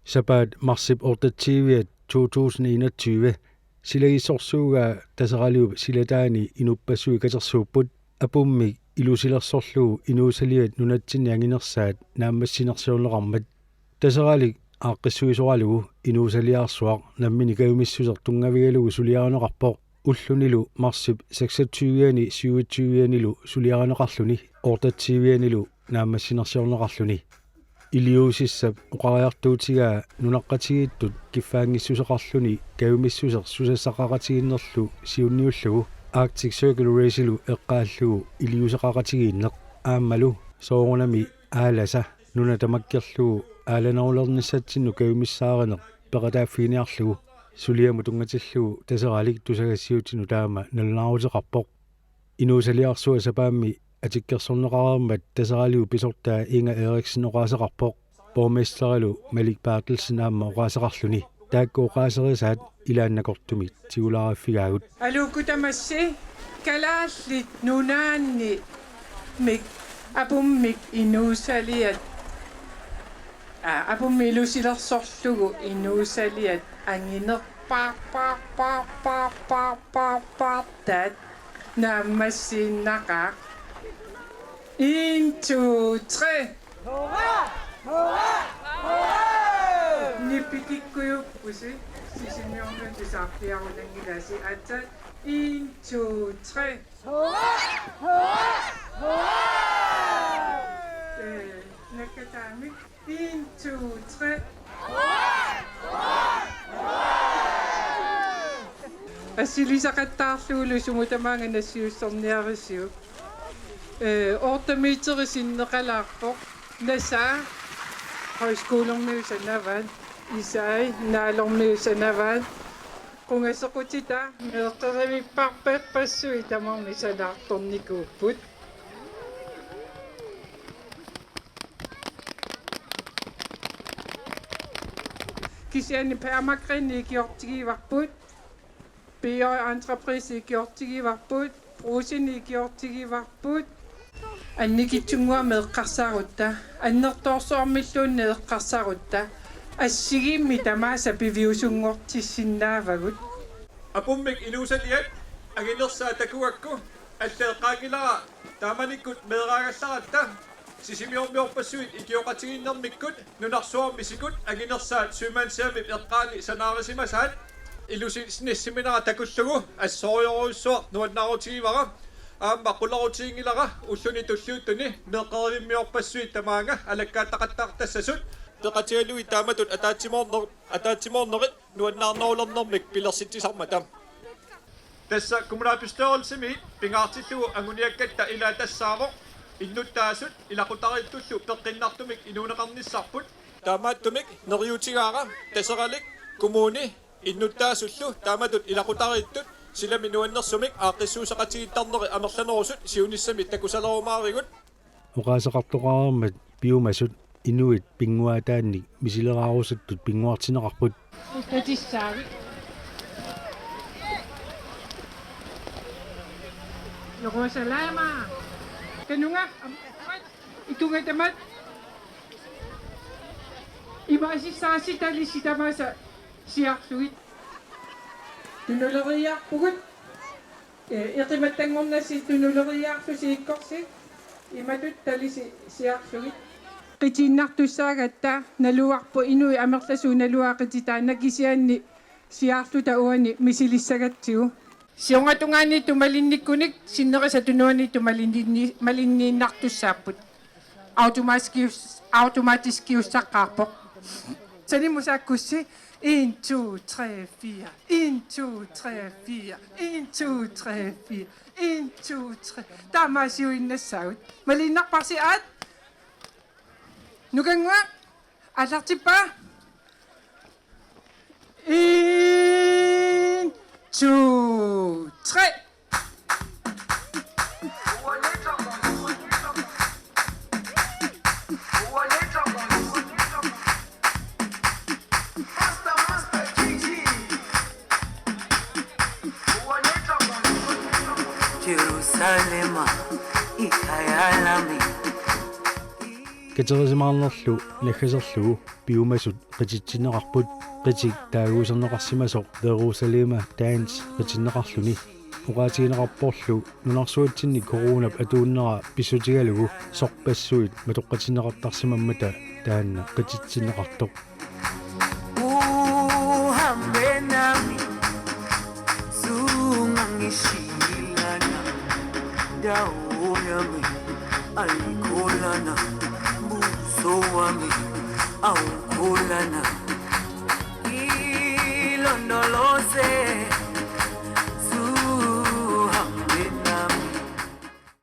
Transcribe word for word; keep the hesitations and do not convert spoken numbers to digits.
Sapaat marsip otteogtyve to tusind enogtyve silagissorsuugaa Taseraliup silataani inuppassuit katersuupput, apummik ilusilersorlugu inuusaliat nunatsinni anginersaat naammassinersiorneqarmat. Taseralik aaqqissuisoralugu inuusaliarsuaq nammineq kajumissuseq tunngavigalugu suliarineqarpoq, ullunilu marsip seksogtyve-ani syvogtyve-anilu suliarineqarluni otteogtyve-anilu naammassinersiorneqarluni. Iliuusissap oqariartuutigaa nunaqqatigiittut kiffaanngissuseqarluni kajumissuseq susassaqaqatigiinnerlu siunniullugu Arctic Circle Race-ilu eqqaallugu iliuuseqaqatigiinneq, aammalu soorunami aalasa nuna tamakkerlugu aalanerulernissatsinnut kajumissaarineq peqataaffiginiarlugu. Suliamut tunngatillugu Taseralik tusagassiutinut taama nalunaaruteqarpoq. Inuusaliarsuaq sapaammi atikkersorneqareermat Taseraliup pisortaa Inger Eriksen oqaaseqarpoq, borgmesterilu Malik Berthelsen aamma oqaaseqarluni. Taakku oqaaserisaat ilaannakortumik tigulaariffigaagut. Aluukkut tamassi Kalaallit Nunaanni mik apummik inuusaliat, aa, apummik ilusilersorlugu inuusaliat anginerpaarpaarpaarpaarpaartaat naammassiinnaqaaq. En, to, tre. Nipikikkujuusi, Sisimiormiut tusarpiarunanngilasi, aatsaat. En, to, tre. Ee, nakkataamik. En, to, tre. Assilisaqattaarlugulu sumut tamaanga nassiussorniarisiuk. Ee, otte meteri sinneqalaarpoq. Nasaa, højskolermiut sanavaat, isai naalormiut sanavaat. Qungasequtita meeqqerivipparpassuit tamarmik sanaartornikuupput. Kisianni Permagreen ikiortigivarput, B J Entreprise ikiortigivarput, Brugsen ikiortigivarput. Annikitsunnguamik eqqarsarutta, annertoorsuarmilluunniit eqqarsarutta, assigiimmik tamaasa piviusunngortissinnaavagut. Apummik inuusaliat anginersaat takugakku alleeqqaanngilara, taamanikkut meeraagallaratta Sisimiormiorpassuit ikioqatigiinnermikkut nunarsuarmi sikut anginersaat Sømandshjemip eqqaani sanaarisimasaat. Ilusinisseminera takullugu assorujussuaq nuannaarutigivara. Aamma qularutiginngilara ulluni tulliuttuni meeqqerivimmiorpassuit tamaanga alakkaattaqattaartassasut. Peqatigalugit taamatut ataatsimoorner-, ataatsimoornerit nuannaarnerulernermik pilersitsisarmata. Tassa kommunalbestyrelsimiit pingaartillugu anguniakkatta ilaat tassaavoq innuttaasut ilaqutariittullu peqqinnartumik inuuneqarnissarput. Taamaattumik neriuutigaara Taseralik, kommuni, innuttaasullu taamatut ilaqutariittut silami nuannersumik aaqqissuusseqatigiittarneri amerlanerusut siunissami takusalerumaarigut. Oqaaseqartoqareermat piumasut inuit pinnguaataannik misileraarusuttut pinnguartinneqarput. Uttatissaavik. Jerusalema. Kanunga. Itunga tamat. Imaasissaasi talisi tamaasa siarlugit. Tunuleriiaarpugut. Ee, eqimattanngornassi tunuleriiaarlusi ikkorsi imatut talisi siarlugit. Qitiinnartussaagatta naluarput inuit amerlasuut naluara qititaanna kisianni siaarluta uani misilissagatsigu. Siornatungaaniittut malinnikkunik sinnerisa tunuaniittut malinni-, malinniinnartussaapput. Automatiskius-, automatiskiussaqqaarpoq. Sanimut saakkussi. En, to, tre, fire. En, to, tre, fire. En, to, tre, fire. En, to, tre. Taamaasiuinnassaagut. Malinniarparsi aat. Nukannguaq. Aallartippa. En, to, tre. Jerusalema, ikhaya lami. Katerisimaarnerlu naggaserlugu piumasut qititsinneqarput, qitik taaguuserneqarsimasoq Jerusalema Dance qitinneqarluni. Oqaatigineqarporlu nunarsuatsinni coronap atuunnera pissutigalugu sorpassuit matoqqatinneqartarsimammata taanna qititsinneqartoq. Uhambe nami, sungangishilana, dauyami, aikolana, buso wami, aukolana, ilondoloze.